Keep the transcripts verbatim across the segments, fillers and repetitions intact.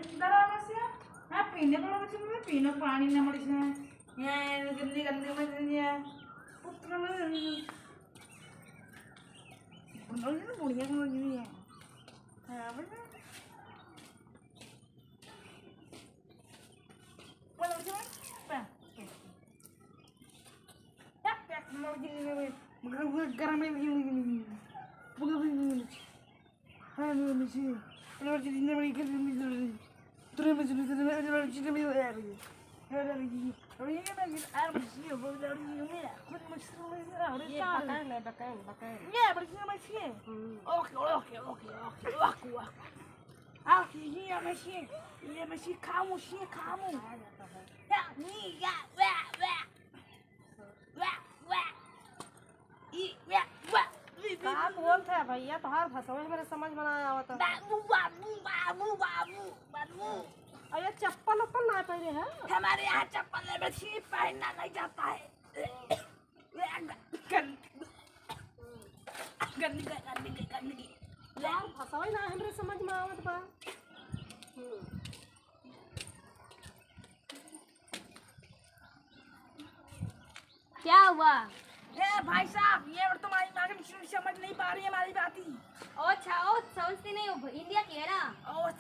अंदर आ बस यार। हाँ, पीने को लगे तुमने, पीने पानी ना मरी से। यहाँ गंदी गंदी मत नहीं है। पुत्र में बुढ़िया को लगी हुई है। हाँ, बोल। बोल, बोल, बोल। ये पकड़ ले, पकड़, पकड़। हम्म। Okay, okay, okay, okay, okay, okay. Okay, ये मशीन, ये मशीन खामोश, ये खामोश। या, नी, या, वा, वा। वाह, वाह। ई, वाह, वाह। ई, ई, का ई, बोलत है भैया? तोहार भसवे हमरे समझ में ना आवत है। बाबू, बाबू, बाबू, बाबू, बाबू। अरे चप्पल उप्पल ना पहने हैं? हमारे यहाँ चप्पल नहीं, बस ये पहनना नहीं जाता है। वाह, गंदी, गंदी, गंदी, गंदी। तोहार भसवे ना हमरे समझ में आवत बा। हम्म। क्या हुआ? ए भाई साहब, ये और तुम्हारी माँ की समझ नहीं पा रही है हमारी बात ही। अच्छा, ओ समझती नहीं हो, इंडिया की है ना? ओ,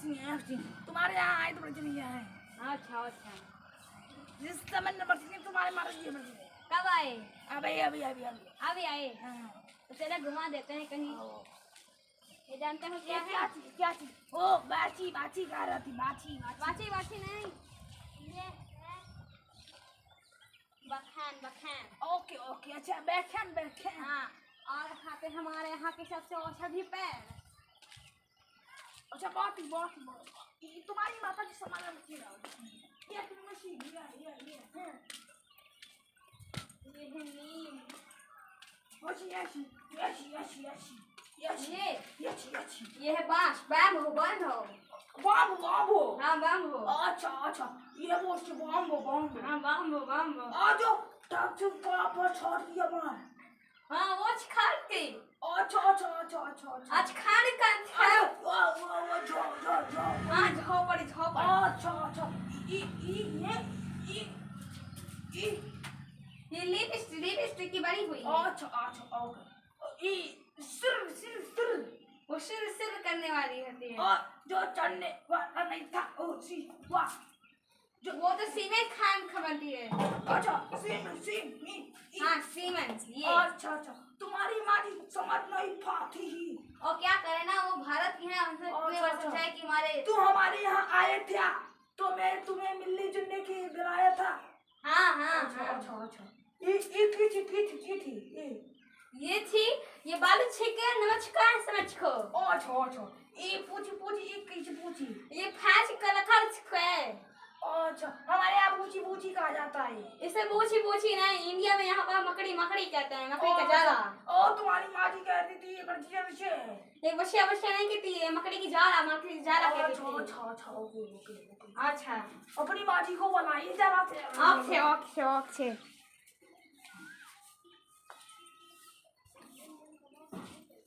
तुम्हारे यहाँ आए तो बड़ी चली है। अच्छा, अच्छा। जिस समय नंबर तीन तुम्हारे मारे लिए बड़ी है। कब आए? अबे, अभी, अभी, अभी। अभी आए? हाँ। तो चले घुमा देते हैं कहीं। आओ। ये जानते हो ये क्या क्या है? चीज, क्या चीज? ओ, बाछी, बाछी कह रही थी, बाछी, बाछी। बाछी, बाछी नहीं, ये है बखान, बखान। ओके, ओके, अच्छा, बखान, बखान। हाँ, और यहाँ पे हमारे यहाँ के सबसे औषधि पेड़। अच्छा, बहुत ही, बहुत ही, बहुत ही। ये तुम्हारी माता की समाधान की रहा है। ये अपनी मशीन, ये, ये, ये, हाँ। ये है नीम। अच्छी, अच्छी, अच्छी, अच्छी, अच्छी। ये अच्छी, ये? ये अच्छी, अच्छी। ये है बांस, bamboo, bamboo। Bamboo, bamboo। हाँ, bamboo। अच्छा, अच्छा, ये वो उसके bamboo, bamboo। हाँ, bamboo, bamboo। आ जाओ, टाप से पापा छोड़ दिया मार। हाँ, वो खाते। अच्छा, अच्छा, अच्छा, अच्छा, अच्छा। आज खाने का था। अरे, वाह, वाह, वाह, जाओ, जाओ, जाओ। हाँ, झोपड़ी, झोपड़ी। अच्छा, अच्छा। ई, ई, ये, ई, ई। ये lipstick, lipstick की बनी हुई है। अच्छा, अच्छा, ओके। ई सिर, सिर, सिर। वो सिर, सिर करने वाली होती है। और जो चढ़ने वाला नहीं था, ओ सी, वाह। जो वो तो सीमेंट खान खबरती है। अच्छा, सीमेंट, सीमेंट, ई, ई। हाँ, सीमेंट, ये। अच्छा, अच्छा। तुम्हारी माँ जी समझ नहीं पाती ही। और क्या करे ना, वो भारत की है, हमसे अच्छा, इतने बार अच्छा। समझाए कि हमारे तू हमारे यहाँ आए थे, तो मैं तुम्हें मिलने जुलने के लिए बुलाया था। हाँ, हाँ, अच्छा, हाँ। अच्छा, अच्छा। ये, ये की थी, की थी, की थी, ये? ये थी, ये बालू छिके, नमस्कार, समझ को। अच्छा, अच्छा। ये पूछी, पूछी, ये की थी, पूछी? ये फांस कलाकार छिके। अच्छा, हमारे यहाँ पूछी, पूछी कहा जाता है। इसे पूछी, पूछी नहीं, इंडिया में यहाँ पर मकड़ी, मकड़ी कहते हैं, मकड़ी का अच्छा। जाला। और तुम्हारी माँ जी कहती थी, ये बच्चिया पीछे है। ये बच्चिया, बच्चिया नहीं कहती, ये मकड़ी की जाला, मकड़ी की जाला कहती अच्छा, थी। अच्छा, अच्छा, ओके, ओके, ओके। अच्छा। अपनी माँ जी को बुलाइए जरा से। Okay, okay, okay.